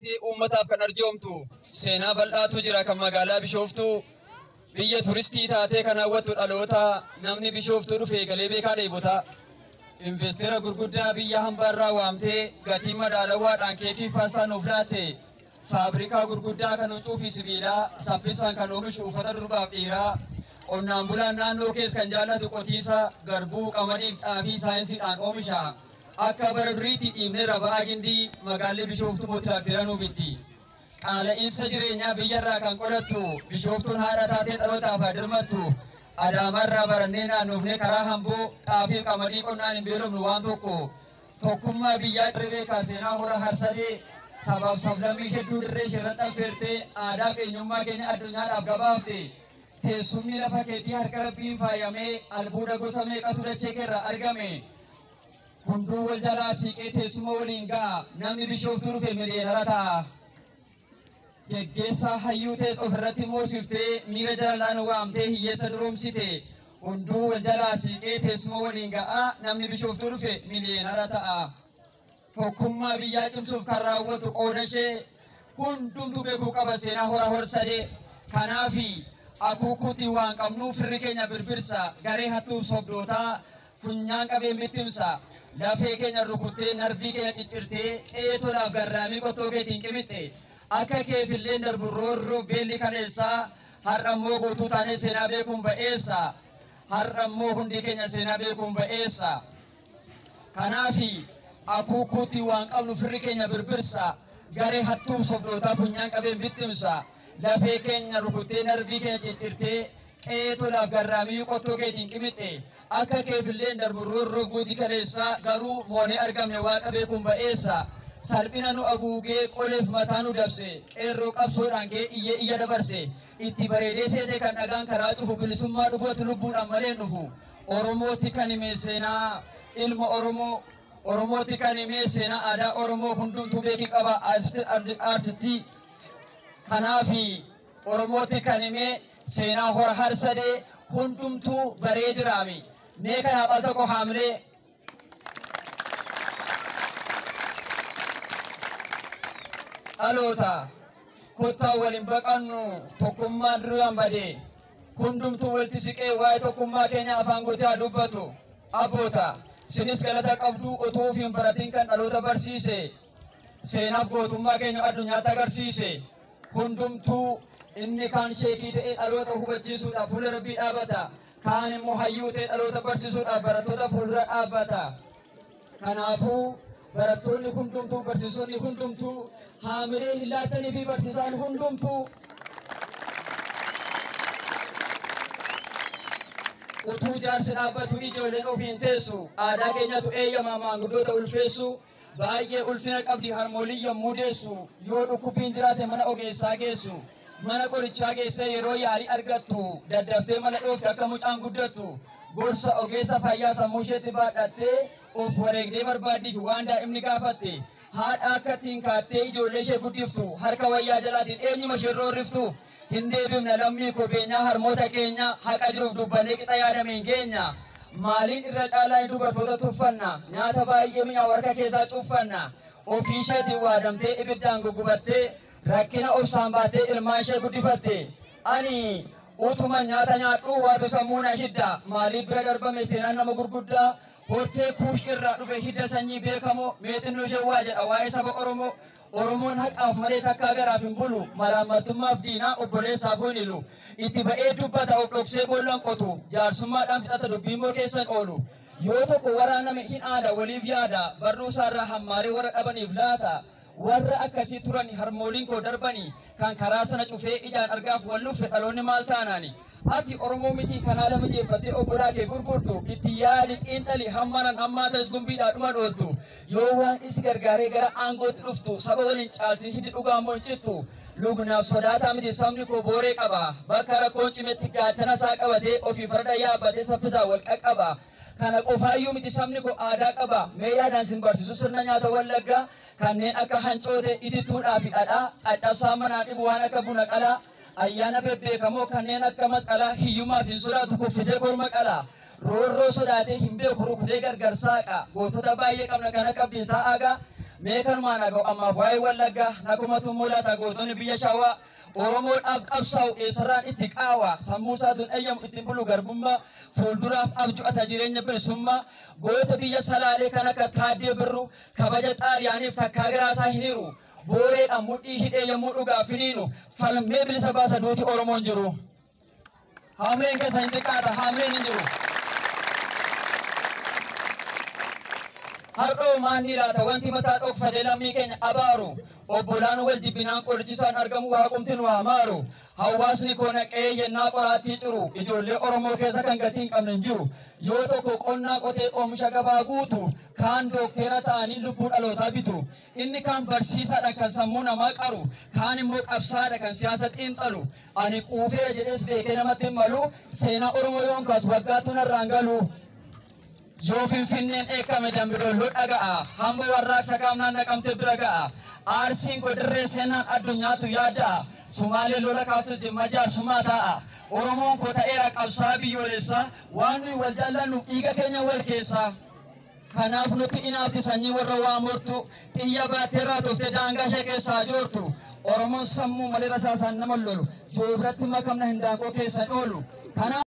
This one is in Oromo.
Uummataaf kan arjoomtu seenaa bal'aatu jira kan magaalaa Bishooftuu biyya turistii taatee kan hawwattu dhaloota namni Bishooftuu dhufe galee beekaa dheebota. Investeera gurguddaa biyya hambaarraa waamtee gatii madaalawaadhaan keekii fi paastaa nuuf laatte. Faabrikaa gurguddaa kan huccuu fi sibiilaa saffisaan kan oomishu uffata durbaaf dhiiraa. Qonnaan bulaan naannoo keessa kan jaallatu qotiisa garbuu qamadii fi xaafii saayinsiidhaan oomisha. Akka bara duriitti dhiibnee raba'aa gindii magaalli Bishooftuu mootilaaf nuu bitti. Qaala'insa jireenyaa biyyarraa kan qodattu Bishooftuun haadha taatee dhalootaaf haa dirmattu. Adaamaarraa barannee naannoofnee karaa hamboo xaafii qamadii qonnaan hin beelofnu waan tokko. Tokkummaa biyyaa dirree seenaa hora harsadee sabaaf sablammii hedduu dirree isheerratti affeertee aadaa fi eenyummaa keenya addunyaadhaaf gabaafte. Teessumni lafa keetii harka rabbiin faayamee albuuda gosa meeqatu dachee keerraa argame. Hunduu wal jalaa siiqee teessuma waliin ga'a. Namni Bishooftuu dhufe miliyeenara ta'a. Geggeessaa hayyuu ta'es ofirratti moosiftee miira jalalaan waamtee hiyyeessa duroomsite. Hunduu wal jalaa siiqee teessuma waliin ga'a. Namni Bishooftuu dhufe miliyeenara ta'a. Tokkummaa biyyaa cimsuuf kan raawwatu qooda ishee hundumtu beekuu qaba seenaa hora horsadee. Kanaafi akuukuutti waan qabnuuf firri keenya birbirsa garee hattuuf sobdootaa funyaan qabeen bittimsa. Lafee keenya rukuttee narvii keenya ciccirtee qe'ee tolaaf garraamii qottoo keetiin qimixxe. Akka keefillee darbu roorroo beelli kaleessaa har'a immoo guutuu taanee seenaa beekuun ba'eessa. Har'a immoo hundi keenya seenaa beekuun ba'eessa. Kanaafi akuukuutti waan qabnu firri keenya birbirsa. Garee hattuuf sobdootaa funyaan qabeen bittimsa. Lafee keenya rukuttee narvii keenya ciccirtee qe'ee tolaaf garraamii qottoo keetiin qimixxe. Akka keefillee darbu roorroof guutii kaleessaa garuu moonee argamne waaqa beekuun ba'eessa. Salphina nu haguugee qoleef mataa nu dabse. Qeerroo qabsoodhaan kee iyyee iyya dabarse. Itti bareedee seetee kan dhagaan karaa cufu bilisummaa dhugootti lubbuudhaan malee dhufu. Oromootti kan hime seenaa ilma Oromoo. Oromootti kan hime seenaa aadaa Oromoo hundumtuu beekii qaba aartistii. Kanaafi Oromootti kan hime seenaa hora harsadee hundumtuu baree jiraami. Mee kanaaf al tokko haamilee. Dhaloota kottaa waliin baqannu tokkummaan duraan badee hundumtuu walitti siqee waa'ee tokkummaa keenya afaan gootee haa dubbatu. Abboota sinis galata qabduu otoo of hin baratin kan dhaloota barsiise seenaaf gootummaa keenya addunyaatti agarsiise. Hundumtuu inni kaan sheekii ta'ee dhaloota hubachiisuudhaaf fuula rabbii dhaabata. Kaan immoo hayyuu ta'ee dhaloota barsiisuudhaaf barattoota fuuldura dhaabbata. Kanaafuu barattoonni hundumtuu barsiisonni hundumtuu haamilee hin laattanii fi barsiisaan hundumtuu utuu jaarsi dhaabbatu ijoolleen ofiin teessu aadaa keenyatu eeyyamaa maanguddoota ulfeessu baay'ee ulfina qabdi harmoolii yommuu deessu yoo dhukkubbiin jiraate mana ogeessaa geessu mana qorichaa geessee yeroo yaalii argattu daddaftee mana dhoofte akka mucaan guddattu gorsa ogeessa fayyaa sammuu isheetti baadhattee of wareegdee barbaaddiif waan daa'imni gaafatte haadha akka ittiin kaattee ijoollee ishee guddiftu harka wayyaa jalaatiin eenyuma ishee roorriftu hin deebifne lammii koo beenyaa harmoota keenya haqa jiruuf dubbannee qixa yaadameen keenya maaliin irra caalaa dubartoota tuffanna nyaata baay'ee mi'aawu harka keessaa cuffanna ofii isheetiin waadamtee ibiddaan guggubattee rakkina obsaan baattee ilmaan ishee guddifatte ani utuma nyaata nyaadhu waatu sammuu na hidda maaliif bira darbame seenaan nama gurguddaa hortee kuush irraa dhufe hidda sanyii beekamoo meexinnoo ishee waa jedha waa'ee saba Oromoo. Oromoon haqaaf malee takkaa garaaf hin bulu malaammaltummaaf diinaa obboleessaaf hin ilu itti ba'ee dubbata of dhoksee boollan qotu jaarsummaadhaan fixata dubbii immoo keessan oolu yoo tokko waraaname hin aada waliif yaada barruu isaarraa hammaaree warra dhabaniif laata. Warra akkasii turan harmooliin koo darbanii kan karaa sana cufee ijaan argaaf wal luffe dhaloonni maal taanaani. Ati Oromoo miti kanaa lama jeeffattee obbolaa kee gurgurtu itti yaali xiinxali hammanan hammaa ta'es gumbiidhaa dhuma dhooltu yoo waan isi gargaaree gara aangootti dhuftu saba waliin caaltiin hiddi dhugaa immoo hin cittu. Lugnaaf sodaataa miti sabni koo booree qaba bakka rakkoon cimetti gaachana isaa qabatee ofii farda yaabbatee saffisaa wal qaqqaba. Kana qofaayyuu miti sabni koo aadaa qaba mee yaadaan sin barsiisu sirna nyaata wallaggaa kanneen akka hancoote itittuudhaa fi dhadhaa caccabsaa manaa dhibu waan akka buna qalaa ayyaana bebbeekamoo kanneen akka masqalaa hiyyummaaf hin sodaatu kuffisee korma qalaa roorroo sodaatee hin beeku rukutee gargar saaqa gootota baay'ee qabna kan akka Abdiisaa Aagaa Mee kanumaan dhaga'u ammaaf waa'ee Wallaggaa nakumatu mul'ata gootonni biyya Shawaa. Oromoodhaaf qabsaa'u eessarraan itti qaawa sammuu isaatuun eeyyamu ittiin bulu garbummaa fuulduraaf abju'ata jireenya bilisummaa goota biyya Salaalee kan akka Taaddee Birru kabaja Xaaliyaaniif takkaa garaasaa hin hiru booreedhaan mudhii hidhee yommuu dhugaa finiinu falmee bilisa baasa duuti Oromoon jiru. Haamleen keessa hin xiqqaata haamleen hin jiru. Har'oo maanni laata wanti mataa dhokfatee lammii keenya abaaru obbolaan wal jibbinaan qorichisaan argamu waaqumti nu haa hawaasni koo naqee yennaa qoraattii ciru ijoollee Oromoo keessa kan gatii hin qabne hin jiru yoo tokko qonnaa qotee oomisha gabaa guutu kaan dookteera ta'anii lubbuu dhalootaa bitu inni kaan barsiisaadha kan sammuu namaa qaru kaan immoo qabsaadha kan siyaasa xiinxalu ani quufeera jedhees beekee namatti hin malu seenaa Oromoo yoon kaasu waggaattuu narraan galu. Yoo Finfinneen dheekkame Dambidolloo dhaga'a. Hamba warraaqsa qaamnaan naqamte bira ga'a. Arsiin koo dirree seenaan addunyaatu yaada'a. Sumaalee lola kaaftu Jimma jaarsummaa taa'a. Oromoon koo ta'eera qabsaa biyyoolessaa. Waan nuyi wal jaallannu dhiiga keenya wal keessaa. Kanaaf nuti inaafti sanyii warra waa mortu. Xiyya baatteerraa tooftee daangaa ishee keessaa joortu. Oromoon sammuu malee rasaasaan nama lolu. Joobirratti makamna hindaanqoo keessan oolu. Kanaaf